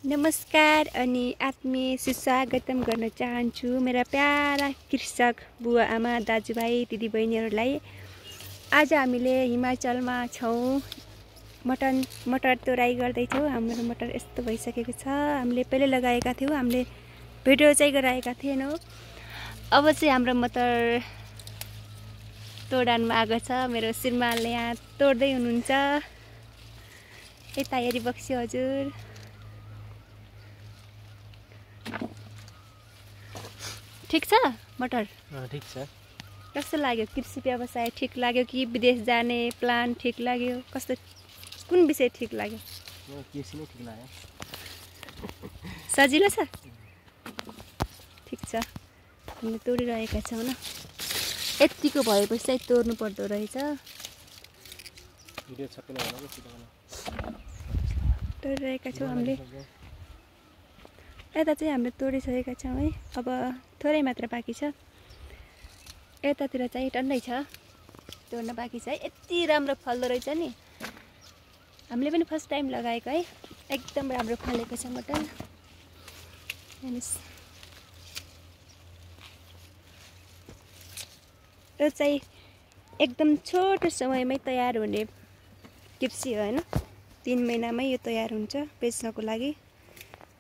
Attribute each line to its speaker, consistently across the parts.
Speaker 1: नमस्कार अनि आत्मीय सुस्वागतम गर्न चाहन्छु मेरा प्यारा कृषक बुवा आमा दाजुभाइ दिदीबहिनीहरूलाई। आज हामीले हिमाचलमा छौँ। मटर तोराई गर्दैछौँ। हाम्रो मटर यस्तो भइसकेको छ। हामीले पहिले लगाएका थियौँ, हामीले भिडियो चाहिँ गराएका थिएनौँ। अब चाहिँ हाम्रो मटर तोडानमा आएको छ। मेरो श्रीमानले यहाँ तोड्दै हुनुहुन्छ। यता हेरी बक्स्यो हजुर। ठीक छ मटर?
Speaker 2: ठीक छ।
Speaker 1: कस्तो लाग्यो कृषि व्यवसाय? ठीक लाग्यो कि विदेश जाने प्लान ठीक लाग्यो? कस्तो कुन विषय ठीक लाग्यो?
Speaker 2: कृषि नै ठीक लाग्यो।
Speaker 1: सजिलो छ? ठीक छ। हामीले तोडिरहेका छौँ न। यतिको भएपछि चाहिँ तोड्नु पर्दो रहेछ।
Speaker 2: भिडियो छपेन होला के
Speaker 1: तोडिरहेका छौँ हामीले। यता चाहिँ हामीले तोडिसकेका छौँ है। अब थोरै मात्र बाँकी छ। यतातिर चाहिँ टन्नै छ, तोड्न बाँकी छ है। यति राम्रो फल्दो रहेछ नि। हामीले पनि फर्स्ट टाइम लगाएको है। एकदम राम्रो फलेको छ मटर। हेर्नुस्, यो चाहिँ एकदम छोटो समयमै तयार हुने कृषि हो हैन। 3 महिनामै यो तयार हुन्छ बेच्नको लागि।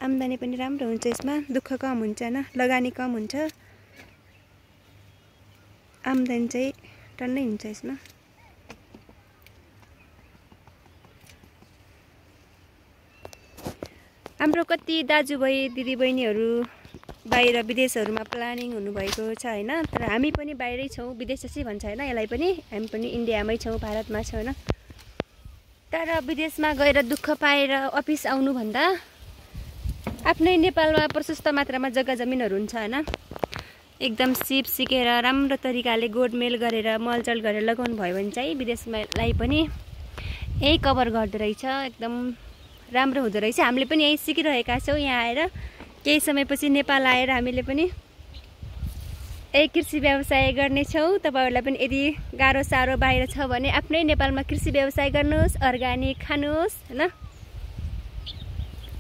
Speaker 1: आम्दानी पनि राम्रो हुन्छ यसमा, दुःख कम हुन्छ न, लगानी कम हुन्छ, आम्दानी चाहिँ टन्नै हुन्छ यसमा। हाम्रो कति दाजुभाइ दिदीबहिनीहरू बाहिर विदेशहरूमा प्लानिङ हुनुभएको छ हैन। तर हामी पनि बाहिरै छौँ, विदेश जस्तै भन्छ हैन यसलाई पनि। हामी पनि इन्डियामै छौँ, भारतमा छौँ हैन। तर विदेशमा गएर दुःख पाएर अफिस आउनुभन्दा आफ्नै नेपालमा प्रशस्त मात्रामा जग्गा जमिनहरू हुन्छ हैन। एकदम सिप सिकेर राम्रो तरिकाले गोडमेल गरेर मलजल गरेर लगाउनु भयो भने चाहिँ विदेशलाई पनि यही कभर गर्दो रहेछ। एकदम राम्रो हुँदो रहेछ। हामीले पनि यही सिकिरहेका छौँ। यहाँ आएर केही समयपछि नेपाल आएर हामीले पनि यही कृषि व्यवसाय गर्नेछौँ। तपाईँहरूलाई पनि यदि गाह्रो साह्रो बाहिर छ भने आफ्नै नेपालमा कृषि व्यवसाय गर्नुहोस्, अर्ग्यानिक खानुहोस् हैन।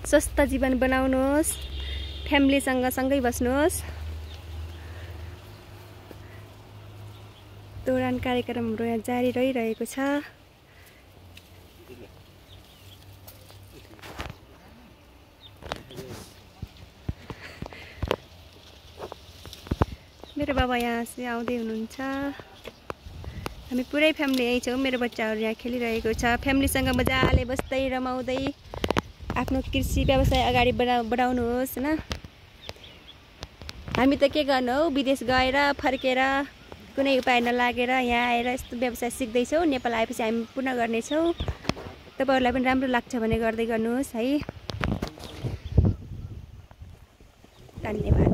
Speaker 1: स्वस्थ जीवन बनाउनुहोस्, फ्यामिलीसँग सँगै बस्नुहोस्। तोडान कार्यक्रम हाम्रो यहाँ जारी रहिरहेको छ। मेरो बाबा यहाँ चाहिँ आउँदै हुनुहुन्छ। हामी पुरै फ्यामिली यहीँ छौँ। मेरो बच्चाहरू यहाँ खेलिरहेको छ। फ्यामिलीसँग मजाले बस्दै रमाउँदै आफ्नो कृषि व्यवसाय अगाडि बढाउनुहोस् हैन। हामी त के गर्नु हौ, विदेश गएर फर्केर कुनै उपाय नलागेर यहाँ आएर यस्तो व्यवसाय सिक्दैछौँ। नेपाल आएपछि हामी पुनः गर्नेछौँ। तपाईँहरूलाई पनि राम्रो लाग्छ भने गर्दै गर्नुहोस् है। धन्यवाद।